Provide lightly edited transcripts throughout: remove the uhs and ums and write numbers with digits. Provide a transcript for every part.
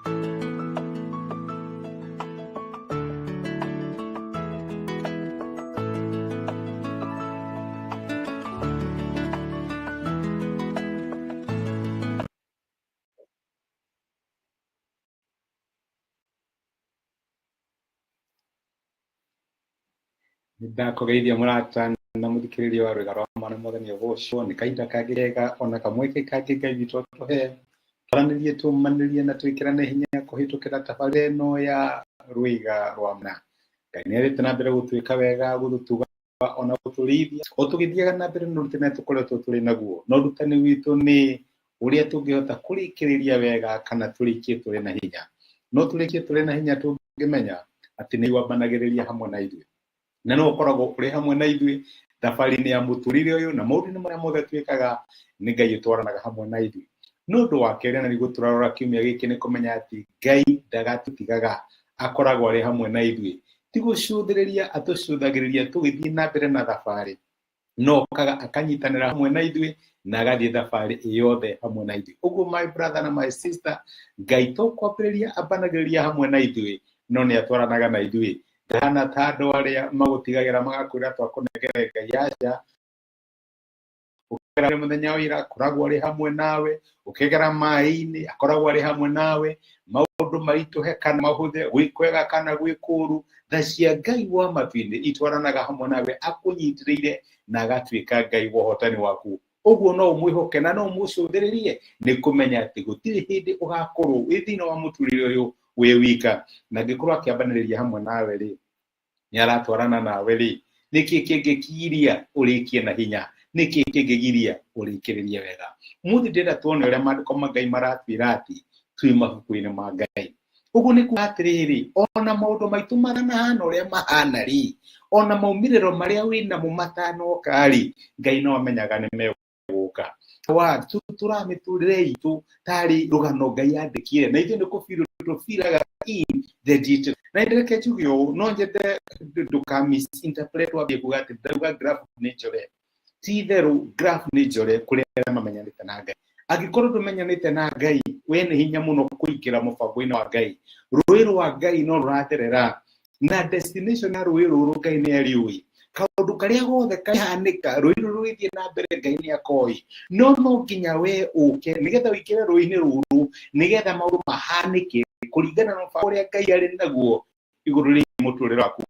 Nĩndakũgeithia mũrata na mũthikĩrĩria wa Rwĩga rwa Mwana. Mwathani agocwo. Nĩ kahinda kangĩ kega ona kamweke kangĩ Ngai witũ atũhe twaranĩrie, tũmanĩrie na twĩkĩrane hinya kũhĩtũkĩra tabarĩra ĩno ya Rwĩga rwa Mwana. Ngai nĩ arĩte na mbere gũtwĩka wega, gũtũtuga ona gũtũrĩithia o tũgĩthiaga na mbere na ũrutani ũrĩa tũkoretwo tũrĩ naguo. Na ũrutani witũ nĩ ũrĩa tũngĩhota kũrĩkĩrĩria wega kana tũrĩkie tũrĩ na hinya. No tũrĩkie tũrĩ na hinya tũngĩmenya atĩ nĩ wambanagĩrĩria hamwe na ithuĩ, na nĩwe ũkoragwo ũrĩ hamwe na ithuĩ thabarĩ-inĩ ya mũtũrĩre ũyũ na maũndũ-inĩ marĩa mothe twĩkaga. Nĩ Ngai ũtwaranaga hamwe na ithuĩ. Nĩ ũndũ wa kerĩ na nĩguo tũrarora kiumia gĩkĩ nĩ kũmenya atĩ Ngai ndagatũtigaga, akoragwo arĩ hamwe na ithuĩ. Ti gũcũthĩrĩria atũcũthagĩrĩria tũgĩthiĩ na mbere na thabarĩ, no okaga akanyitanĩra hamwe na ithuĩ na agathiĩ thabarĩ yothe hamwe na ithuĩ. Ũguo my brother na my sister, Ngai to kwambĩrĩria ambanagĩrĩria hamwe na ithuĩ, no nĩ atwaranaga na ithuĩ. Ndahana ta andũ arĩa magũtigagĩra magakwĩra twakũnengere Ngai. Aca. Ũkĩgera mũthenya wa ira, akoragwo arĩ hamwe nawe. Ũkĩgera maĩ-inĩ, akoragwo arĩ hamwe nawe. Maũndũ maritũhe kana mahũthe, gwĩ kwega kana gwĩ kũũru, tha cia Ngai wa matu-inĩ itwaranaga hamwe nawe, akũnyitĩrĩire na agatuĩka Ngai wa ũhotani waku. Ũguo no ũmwĩhoke na no ũmũcũthĩrĩrie nĩ kũmenya atĩ gũtirĩ hĩndĩ ũgakorwo wĩ thĩinĩ wa mũtũrĩre ũyũ wĩ wika. Na angĩkorwo akĩambanĩrĩria hamwe nawe rĩ, nĩ aratwarana nawe rĩ, nĩkĩ kĩngĩkiria ũrĩkie na hinya? Nĩkĩ kĩngĩgiria ũrĩkĩrĩrie wega? Mũthĩ ndĩrenda tuone ũrĩa maandĩko ma Ngai maratwĩra atĩ twĩ mabuku-inĩ ma Ngai. Ũguo nĩ kuga atĩrĩrĩ, ona maũndũ maitũ matanahana ũrĩa mahana rĩ, ona maumĩrĩro marĩa wĩ namo matanoka rĩ, Ngai no amenyaga nĩ megũka. Wa tũramĩtũrĩre itũ tarĩ rũgano Ngai andĩkire, na ithuĩ nĩ kũbirũ tũbiraga in the detail. Na ndĩreke njuge ũũ, no nyende ndũka misinterpret wambie kuga atĩ ndauga graph nĩ njore. Ti itherũ graph nĩ njore kũrĩ arĩa mamenyanĩte na Ngai. Angĩkorwo ndũmenyanĩte na Ngai, we nĩ hinya mũno kũingĩra mũbango-inĩ wa Ngai. Rũĩ rwa Ngai no rũratherera na destination ya rũĩ rũrũ Ngai nĩ arĩũĩ. Kaũndũ karĩa gothe kahanĩka rũĩ rũrũ rũgĩthiĩ na mbere, Ngai nĩ akoĩ. No no nginya we ũke nĩgetha ũingĩre rũĩ-inĩ rũrũ, nĩgetha maũndũ mahanĩke kũringana na mũbango ũrĩa Ngai arĩ naguo igũrũ rĩgiĩ mũtũrĩre waku.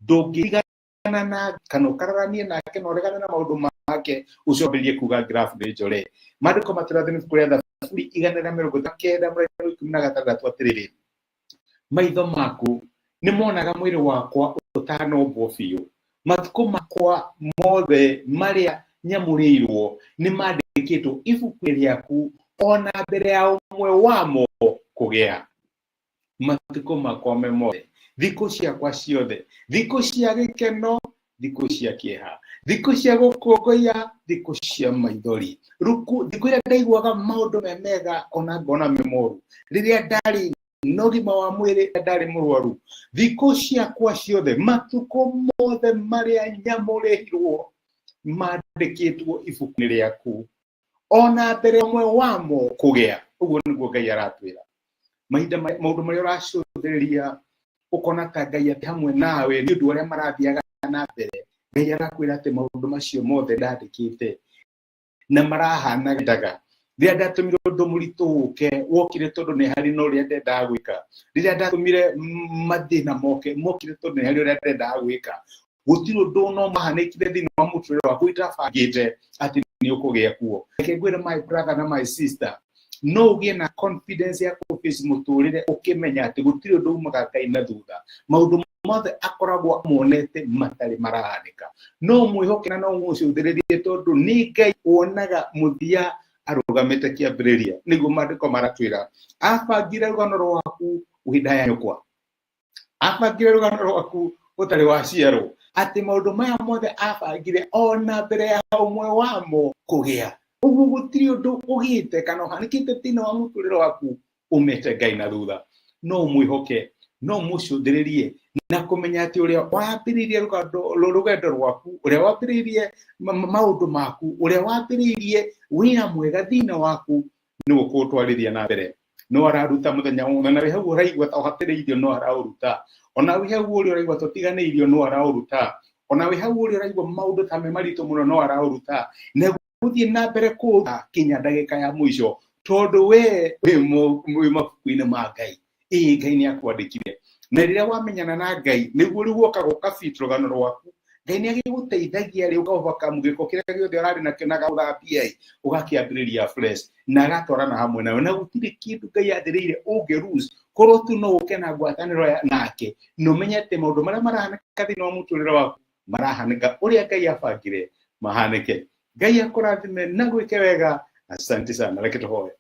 Ndũngĩtigana na kana ũkararanie nake na ũregane na maũndũ make, ũcio wambĩrĩrie kuga graph nĩ njore. Maandĩko matũrathĩ ibuku rĩa Thaburi 139 mũraini wa 16 atĩrĩrĩ, maitho maku nĩ monaga mwĩrĩ wakwa ũtanombwo biũ, matukũ makwa mothe marĩa nyamũrĩirwo nĩ mandĩkĩtwo ibuku-inĩ rĩaku ona mbere ya ũmwe wamo kũgĩa. Matukũ makwa me mothe, thikũ ciakwa ciothe, thikũ cia gĩkeno, thikũ cia kĩeha, thikũ cia gũkũngũiya, thikũ cia maithori, ruku thikũ iria ndaiguaga maũndũ me mega ona ngona me moru, rĩrĩa ndarĩ na ũgima wa mwĩrĩ, ndarĩ mũrwaru, thikũ ciakwa ciothe, matukũ mothe marĩa nyamũrĩirwo mandĩkĩtwo ibuku-inĩ rĩaku ona mbere ũmwe wamo kũgĩa. Ũguo nĩguo Ngai aratwĩra. Mahinda maũndũ marĩa ũracũthĩrĩria ũkona ta Ngai atĩ hamwe nawe nĩ ũndũ ũrĩa marathiaga na mbere, Ngai arakwĩra atĩ maũndũ macio mothe ndandĩkĩte na marahana ndaga. Rĩrĩa ndatũmire ũndũ mũritũ ũke, wokire tondũ nĩ harĩ na ũrĩa ndendaga gwĩka. Rĩrĩa ndatũmire mathĩna moke, mokire tondũ nĩ harĩ ũrĩa ndendaga gwĩka. Gũtirĩ ũndũ no mahanĩkire thĩinĩ wa mũtũrĩre waku itabangĩte atĩ nĩ ũkũgĩa kuo. Reke ngwĩre my brother na my sister, no ũgĩe na confidence ya kũ-face mũtũrĩre ũkĩmenya atĩ gũtirĩ ũndũ umaga Ngai na thutha. Maũndũ mothe akoragwo amonete matarĩ marahanĩka. No mwĩhoke na no mũcũthĩrĩrie tondũ nĩ Ngai wonaga mũthia arũgamĩte kĩambĩrĩria. Nĩguo maandĩko maratwĩra, abangire rũgano rwaku wĩ nda ya nyũkwa, abangire rũgano rwaku ũtarĩ waciarwo, atĩ maũndũ maya mothe abangire ona mbere ya ũmwe wamo kũgĩa. Ũguo gũtirĩ ũndũ ũgĩte kana ũhanĩkĩte thĩinĩ wa mũtũrĩre waku umĩte Ngai na thutha. No ũmwĩhoke, no ũmũcũthĩrĩrie na kũmenya atĩ ũrĩa wambĩrĩirie rũgendo rwaku, ũrĩa wambĩrĩirie maũndũ maku, ũrĩa wambĩrĩirie wĩra mwega thĩinĩ waku, nĩwe ũkũũtwarithia na mbere. No araruta muthenya wothe, na wĩ hau ũraigua ta ũhatĩrĩirio no araũruta, ona wĩ hau ũrĩa ũraigua tũtiganĩirio no araũruta, ona wĩ hau ũrĩa ũraigua maũndũ ta me maritũ mũno no araũruta, na gũthiĩ na mbere kũũruta kinya ndagĩka ya mũico, tondũ we wĩ mabuku-inĩ ma Ngai. Ĩĩ, Ngai nĩ akwandĩkire, na rĩrĩa wamenyana na Ngai nĩguo rĩu wokaga ũkabit rũgano rwaku. Ngai nĩ agĩgũteithagia rĩu ũka-overcome gĩko kĩrĩa gĩothe ũrarĩ nakĩo na agagũthambia ĩ, ũgakĩambĩrĩria fresh na agatwarana hamwe nawe, na gũtirĩ kĩndũ Ngai athĩrĩire ũngĩ lose korwo tu no ũke na ngwatanĩro nake, na ũmenye atĩ maũndũ marĩa marahanĩka thĩinĩ wa mũtũrĩre waku marahanĩka ũrĩa Ngai abangire mahanĩke. Ngai akũrathime na gwĩke wega. Asante sana. Reke tũhoe.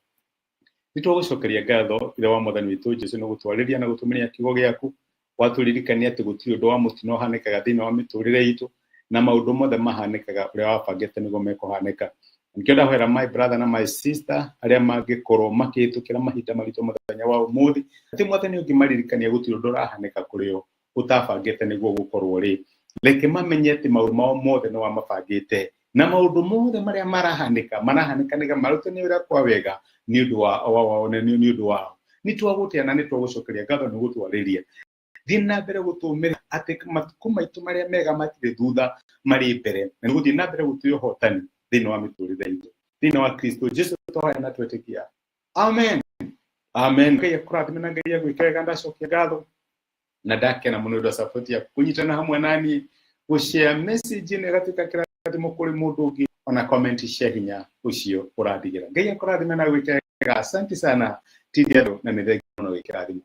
Nĩ twagũcokeria ngatho, Ithe wa Mwathani witũ Jesu, nĩ gũtwarĩria na gũtũmĩria kiugo gĩaku. Watũririkania atĩ gũtirĩ ũndũ wa mũtino ũhanĩkaga thĩinĩ wa mĩtũrĩre itũ, na maũndũ mothe mahanĩkaga ũrĩa wabangĩte nĩguo mekũhanĩka. Nĩkĩo ndahoera my brother na my sister arĩa mangĩkorwo makĩhĩtũkĩra mahinda maritũ mũthenya wa ũmũthĩ, atĩ Mwathani ũngĩmaririkania gũtirĩ ũndũ ũrahanĩka kũrĩ o ũtabangĩte nĩguo gũkorwo rĩ. Reke mamenye atĩ maũndũ mao mothe nĩ wamabangĩte, na maũndũ mothe marĩa marahanĩka marahanĩka nĩgetha marute nĩ ũrĩa kwa wega nĩ ũndũ wa nĩ ũndũ wao. Nĩ twagũtĩa na nĩ twagũcokeria ngatho nĩ gũtwarĩria. Thiĩ na mbere gũtũmĩra atĩ matukũ maitũ marĩa mega matirĩ thutha, marĩ mbere, na nĩ gũthiĩ na mbere gũtũhe ũhotani thĩinĩ wa mĩtũrĩre itũ. Thĩinĩ wa Kristo Jesu twahoya na twetĩkia, amen, amen. Ngai akũrathime na Ngai agwĩke wega. Ndacokia ngatho na ndakena mũno ũndũ wa support yaku kũnyitana hamwe naniĩ, gũshare message ĩno ĩgatuĩka kĩrathimo kũrĩ mũndũ ũngĩ, ona comment cia hinya ũcio ũrandigĩra. Ngai akũrathime na gwĩke wega. Asante sana Tidiado, na nĩ thengiũ mũno gwĩ kĩrathimo.